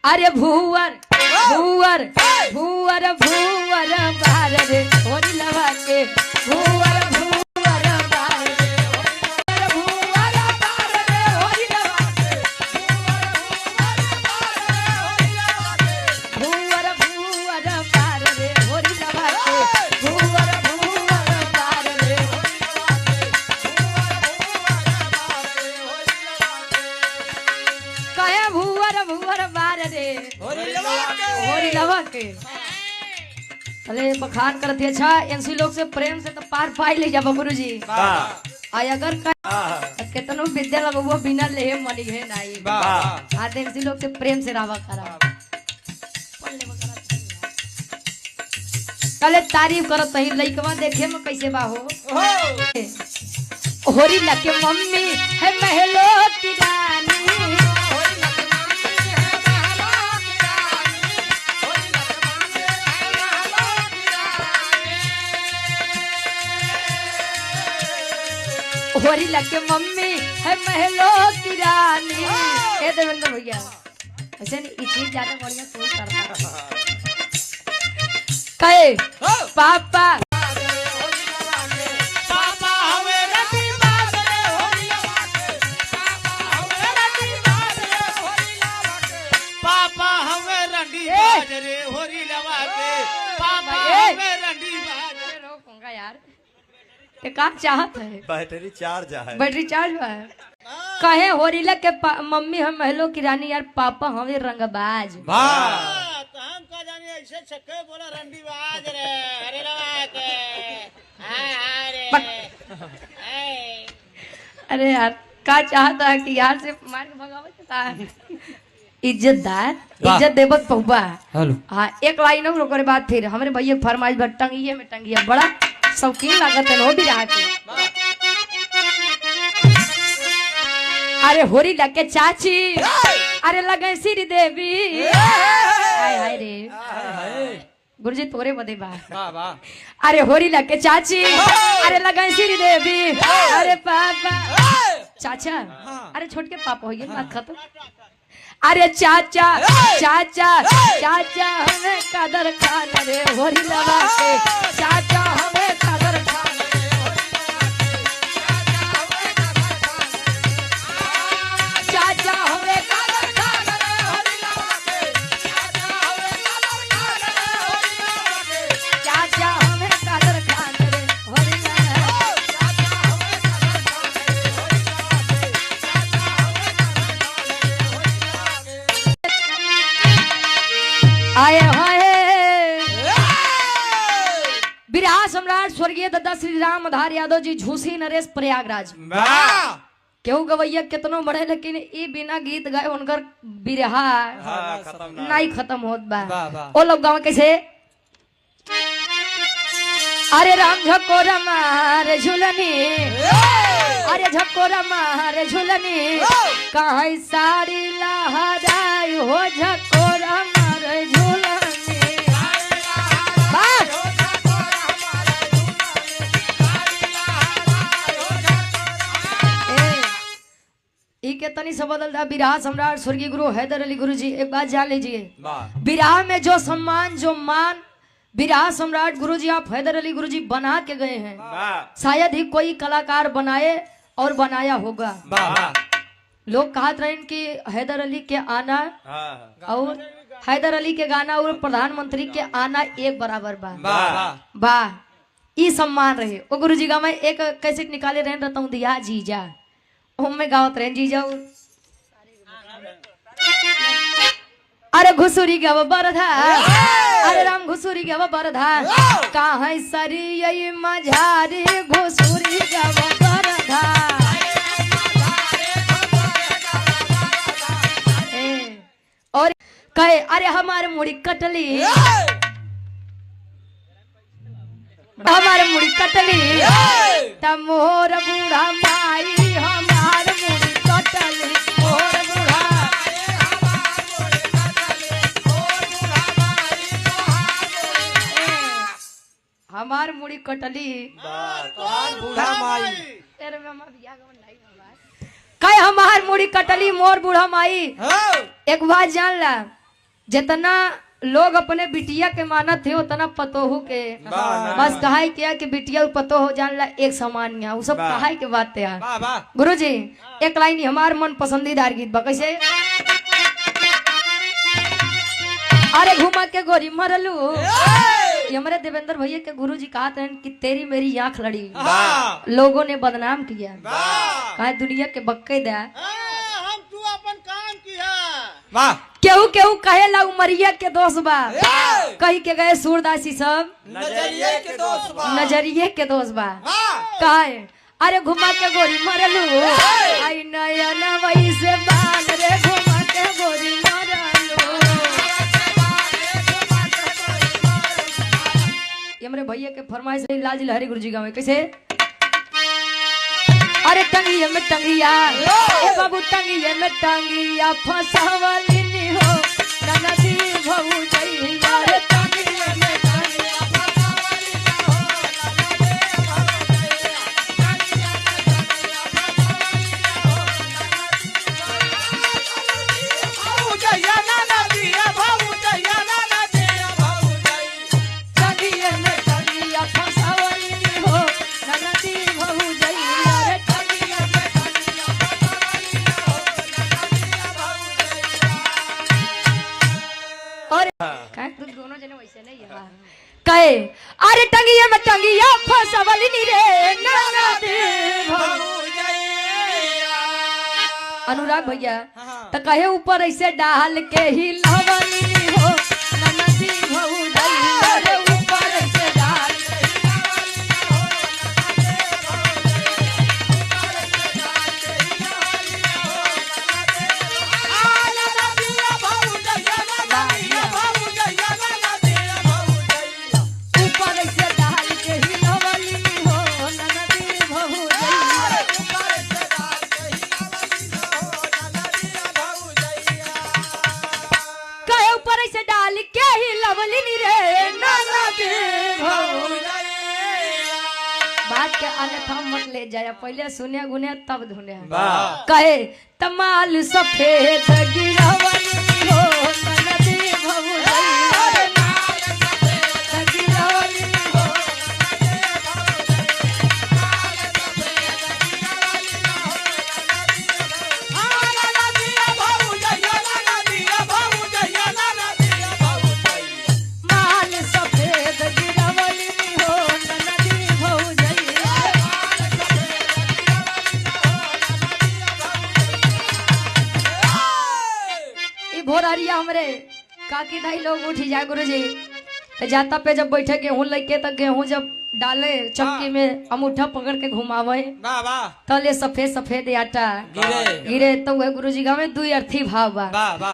अरे भूवर भूवर भूवर भूवर बार रे होरी लवा के भूवर भूवर बार रे भूवर बार रे होरी लवा के भूवर भूवर बार रे होरी लवा के भूवर भूवर बार रे। कहे भूवर भूवर बार रे होरी लवा के। अरे बखान करत है। अच्छा एनसी लोग से प्रेम से तो पार पाई ले जाबो गुरुजी। आय अगर केतनो विद्या लगबो बिना लेहे मनी है नाही। आ एनसी लोग से प्रेम से रावा करा। कले तारीफ करत ही लइकवा देखे में कैसे बा हो। होरी लके मम्मी है महलो की रानी। होरी लके मम्मी है महलो की रानी। ए देवेंद्र भैया ऐसे नहीं ई चीज ज्यादा बढ़िया कोई करता कहे पापा पापा हमें रंडी बाज रे होरी लवा के पापा हमें रंडी बाज। अरे रोकूंगा यार ये काम चाहत है। बैटरी चार्ज है। बैटरी चार्ज हुआ है। कहे होरीला के मम्मी हम महलो की रानी यार पापा हमें रंगबाज। वाह तो हम का जाने ऐसे छक्के बोला रंडी बाज रे अरे लवा के हाय हाय रे। अरे यार का चाहता है कि यार से मार के भगावत है। इज्जतदार इज्जत देवत पहुआ। हेलो हाँ एक लाइन और ओकरे बाद फिर हमरे भैया फरमाइश भर टंगिए में टंगिए बड़ा शौकीन लागत है हो भी रहा के। अरे होरी लगे चाची अरे लगे श्री देवी। हाय हाय रे गुरुजी तोरे बदे बा। अरे होरी लगे चाची अरे लगे श्री देवी। अरे पापा चाचा अरे छोट के पापा हो गए बात खत्म। अरे चाचा चाचा चाचा हमें कदर खान रे होरी लगा के चाचा हमें कदर खान रे चाचा हमें कदर खान रे होरी लगा के चाचा हमें कदर खान रे होरी लगा। आए हाय बिरहा सम्राट स्वर्गीय दादा श्री राम आधार यादव जी झूसी नरेश प्रयागराज। केहू गवैया कितनो बढ़े लेकिन ई बिना गीत गाए उनकर बिरहा नहीं खत्म होत बा। ओ लोग गाँव कैसे अरे राम झकोरा मार झूलनी अरे झकोरा मार झूलनी कहाँ साड़ी लहराई हो झकोरा मार झूलनी। बस ई के तनी से बदल दा बिरहा सम्राट स्वर्गीय गुरु हैदर अली गुरु जी एक बात जान लीजिए बिरहा में जो सम्मान जो मान बिरहा सम्राट गुरु जी आप हैदर अली गुरु जी बना के गए हैं शायद ही कोई कलाकार बनाए और बनाया होगा। लोग कहत रहे कि हैदर अली के आना और हैदर अली के गाना और प्रधानमंत्री के आना एक बराबर बा। वाह ई सम्मान रहे। ओ गुरु जी का मैं एक कैसेट निकाले रहन रहता हूँ दिया जीजा में गावत रहे जीजा। अरे घुसुरी गव बरधा अरे राम घुसुरी गव बरधा कहाँ सरी मझारी घुसुरी गव बरधा। और कहे अरे हमारे मुड़ी कटली हमारे मुड़ी कटली तमोर बूढ़ा माई हमार मुड़ी कटली मोर बूढ़ा। हमार मुड़ी कटली बूढ़ा माई तेरे में हम बियाह गवन नहीं बाबा। कहे हमार मुड़ी कटली मोर बूढ़ा माई। एक बात जान ला जितना लोग अपने बिटिया के मानत थे उतना पतोहू के बस कहा किया कि बिटिया और पतोहू जानला एक समान है, वो सब कहा के बात है। गुरु जी एक लाइन हमार मन पसंदीदार गीत बा, कैसे? अरे घुमा के गोरी मरलू, ये हमारे देवेंद्र भैया के गुरु जी कहते हैं कि तेरी मेरी आंख लड़ी, लोगों ने बदनाम किया, कहा दुनिया के बक्के दया। हम तू अपन काम किया। वाह। केहू केहू कहेला उमरिया के दोष बा, कही के गए सूरदासी सब नजरिए के दोष बा, नजरिए के दोष बा। काहे अरे घुमा के गोरी मरलू, आई नया नवई से बान रे, घुमा के गोरी मरलू। ये हमारे भैया के फरमाइश रही लाल जी लहरी गुरु जी गावे, कैसे? अरे टंगिया में टंगिया, ए बाबू टंगिया में टंगिया फसवलिनी हो ननदी भौजैया, रे टंगिया में टंगिया फसवलिनी हो ननदी भौजैया, टंगिया में टंगिया फसवलिनी हो भौजैया ननदी भौजैया ननदी भौजैया, टंगिया में टंगिया फसवलिनी हो ननदी भौजैया, रे टंगिया में टंगिया फसवलिनी हो ननदी भौजैया। और का तू दोनों जने वैसे नहीं है कहे अरे टंगिया में टंगिया फसवलिनी रे ननदी भौजैया। अनुराग भैया तो कहे ऊपर ऐसे डाल के ही लवलिनी हो ननदी भौजैया, रे ऊपर ऐसे डाल के ही लवलिनी हो ननदी भौजैया, ऊपर ऐसे डाल के ही लवलिनी हो ननदी भौजैया, ननदी भौजैया, ननदी भौजैया, ऊपर ऐसे डाल के ही लवलिनी हो ननदी भौजैया, ऊपर से डाल के ही लवलिनी हो ननदी भौजैया। कहे ऊपर ऐसे डाल के ही लवलिनी रे ननदी भौजैया। बात के अन्यथा मत ले जाया, पहले सुने गुने तब धुने। कहे तमाल सफेद गिरवली हो ननदी भौजैया, माल सफेद गिरवली हो माल सफेद गिरवली हो ननदी भौजैया। ई भोरहरिया हमरे काकी दाई लोग उठ जाए गुरुजी तो जाता पे जब बैठे गेहूं लेके तो गेहूं जब डाले चक्की में अमूठा पकड़ के घुमावे तले सफेद सफेद आटा गिरे। गिरे तो वह गुरुजी गावे दुई अर्थी भाव बा।